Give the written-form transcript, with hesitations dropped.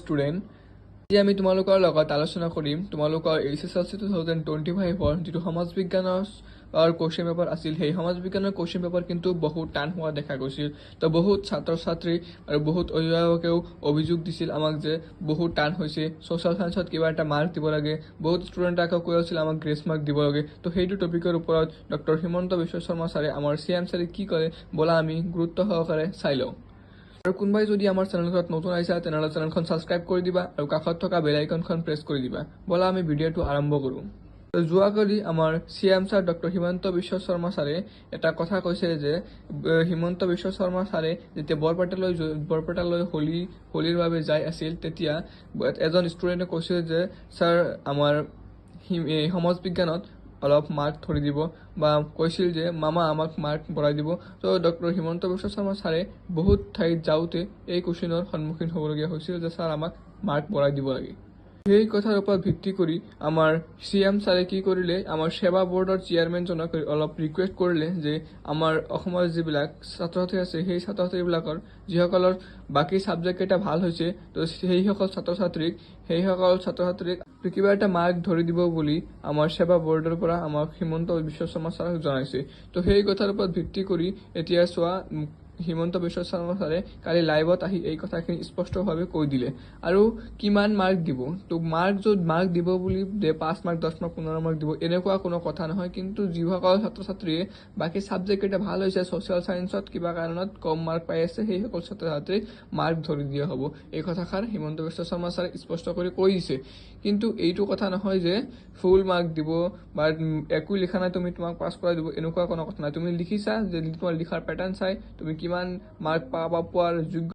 Student, আজি আমি তোমালোকৰ লগত আলোচনা কৰিম তোমালোকৰ এইচএছএলচি 2025ৰ যিটো সমাজ বিজ্ঞানৰ কুৱেশ্যন পেপাৰ আছিল। সেই সমাজ বিজ্ঞানৰ কুৱেশ্যন পেপাৰ কিন্তু বহুত টান হোৱা দেখা গৈছিল। তো বহুত ছাত্ৰ ছাত্ৰী আৰু বহুত অভিভাৱকেও অভিযোগ দিছিল আমাক যে বহুত টান হৈছে, ছ'চিয়েল চায়েন্সত কিবা এটা মাৰ্ক দিব লাগে। বহুত ষ্টুডেণ্টে আকৌ কৈ আছিল আমাক গ্ৰেছ মাৰ্ক দিব লাগে। তো সেইটো টপিকৰ ওপৰত ডক্টৰ হিমন্ত বিশ্ব শৰ্মা ছাৰে, আমাৰ চি এম ছাৰে কি কৰে, ব'লা আমি গুৰুত্ব সহকাৰে চাই লওঁ। আৰু কোনোবাই যদি আমাৰ চেনেলখনত নতুন আহিছা, তেনেহ'লে চেনেলখন ছাবস্ক্ৰাইব কৰি দিবা আৰু কাষত থকা বেল আইকনখন প্ৰেছ কৰি দিবা। ব'লা, আমি ভিডিঅ'টো আৰম্ভ কৰোঁ। তো যোৱাকালি আমাৰ C M sir doctor Himanta Biswa Sarma ছাৰে এটা কথা কৈছে যে হিমন্ত বিশ্ব শৰ্মা ছাৰে যেতিয়া বৰপেটালৈ হোলীৰ বাবে যাই আছিল, তেতিয়া এজন ষ্টুডেণ্টে কৈছিল যে ছাৰ, আমাৰ এই সমাজ বিজ্ঞানত অলপ মাৰ্ক ধৰি দিব বা কৈছিল যে মামা, আমাক মাৰ্ক বঢ়াই দিব। তো ডক্টৰ হিমন্ত বিশ্ব শৰ্মা ছাৰে বহুত ঠাইত যাওঁতে এই কুৱেশ্যনৰ সন্মুখীন হ'বলগীয়া হৈছিল যে ছাৰ, আমাক মাৰ্ক বঢ়াই দিব লাগে। সেই কথাৰ ওপৰত ভিত্তি কৰি আমাৰ চি এম ছাৰে কি কৰিলে? আমাৰ সেৱা বৰ্ডৰ চেয়াৰমেনজনক অলপ ৰিকুৱেষ্ট কৰিলে যে আমাৰ অসমৰ যিবিলাক ছাত্ৰ ছাত্ৰী আছে, সেই ছাত্ৰ ছাত্ৰীবিলাকৰ যিসকলৰ বাকী ছাবজেক্টকেইটা ভাল হৈছে, তো সেইসকল ছাত্ৰ ছাত্ৰীক কিবা এটা মাৰ্ক ধৰি দিব বুলি আমাৰ সেৱা বৰ্ডৰ পৰা আমাক হিমন্ত বিশ্ব শৰ্মা ছাৰক জনাইছে। তো সেই কথাৰ ওপৰত ভিত্তি কৰি এতিয়া চোৱা, হিমন্ত বিশ্ব শৰ্মা ছাৰে কালি লাইভত আহি এই কথাখিনি স্পষ্টভাৱে কৈ দিলে। আৰু কিমান মাৰ্ক দিব? তো মাৰ্ক য'ত মাৰ্ক দিব বুলি যে 5 মাৰ্ক, 10 মাৰ্ক, 15 মাৰ্ক দিব, এনেকুৱা কোনো কথা নহয়। কিন্তু যিসকল ছাত্ৰ ছাত্ৰীয়ে বাকী ছাবজেক্ট কেইটা ভাল হৈছে, ছ'চিয়েল চায়েন্সত কিবা কাৰণত কম মাৰ্ক পাই আছে, সেইসকল ছাত্ৰ ছাত্ৰীক মাৰ্ক ধৰি দিয়া হ'ব। এই কথাষাৰ হিমন্ত বিশ্ব শৰ্মা ছাৰে স্পষ্ট কৰি কৈ দিছে। কিন্তু এইটো কথা নহয় যে ফুল মাৰ্ক দিব বা একো লিখা নাই তুমি, তোমাক পাছ কৰাই দিব, এনেকুৱা কোনো কথা নাই। তুমি লিখিছা যে তোমাৰ লিখাৰ পেটাৰ্ণ চাই তুমি কিমান মাৰ্ক পাবা, পোৱাৰ যোগ্য।